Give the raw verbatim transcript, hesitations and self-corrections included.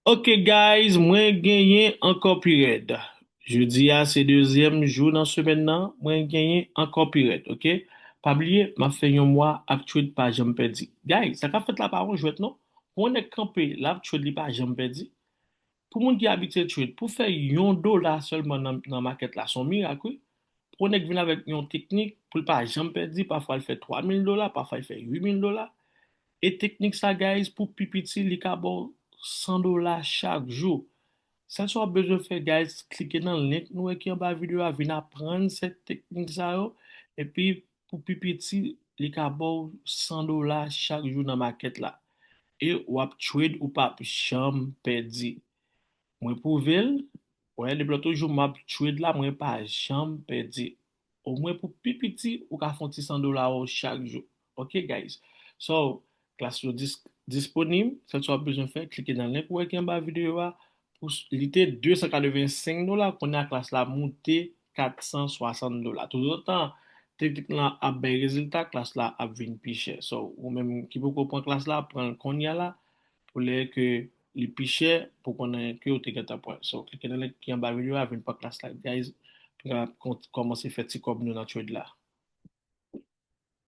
Ok guys, mwen genyen ankò pi rèd. Jodi a se dezyèm jou nan semèn nan, mwen genyen ankò pi rèd, ok? Pa bliye, m ap fè yon mwa ap trade pa janm pèdi. Guys, sa k ap fèt la pa yon jwèt non. Pou yon nèg kanpe, l ap trade li pa janm pèdi. Pou moun ki abitye trade, pou fè yon dola sèlman nan, nan makèt la, se yon mirak wi. Pou yon nèg vin avèk yon teknik, pou l pa janm pèdi, pafwa l fè twa mil dola, pafwa l fè uit mil dola. E teknik sa, guys, pou pi piti, li ka ba w san dola chak jou. Sèl sa w ap bezwen fè, guys, klike nan link nou wè ki anba videyo a, vin aprann sèt teknik sa yo. Epi, pou pi piti, li ka ba w san dola chak jou nan makèt la. E w ap trade, ou p ap janm pèdi. Mwen pwouve l, wè, depi lòt jou m ap trade la, mwen pa janm pèdi. Omwen pou pi piti, ou ka fè yon ti san dola ou chak jou. Ok, guys? So, klas yo dis, disponib. Sèl sa w ap bezwen fè, klike nan link ou wè ki anba videyo a. Pou s- li te de san katrevensenk dola, kounye a klas la moute kat san swasant dola. Toutotan teknik lan ap bay rezilta, klas la ap vin pi chè. So, ou menm ki poko pran klas la, pran l kounye a la, pou lè ke li pi chè, pou konnen ke ou te gentan pran. So, klike nan link ki anba videyo a, vin pran klas la, guys, pou n ka kon- kòmanse fè ti kòb nou nan trade la.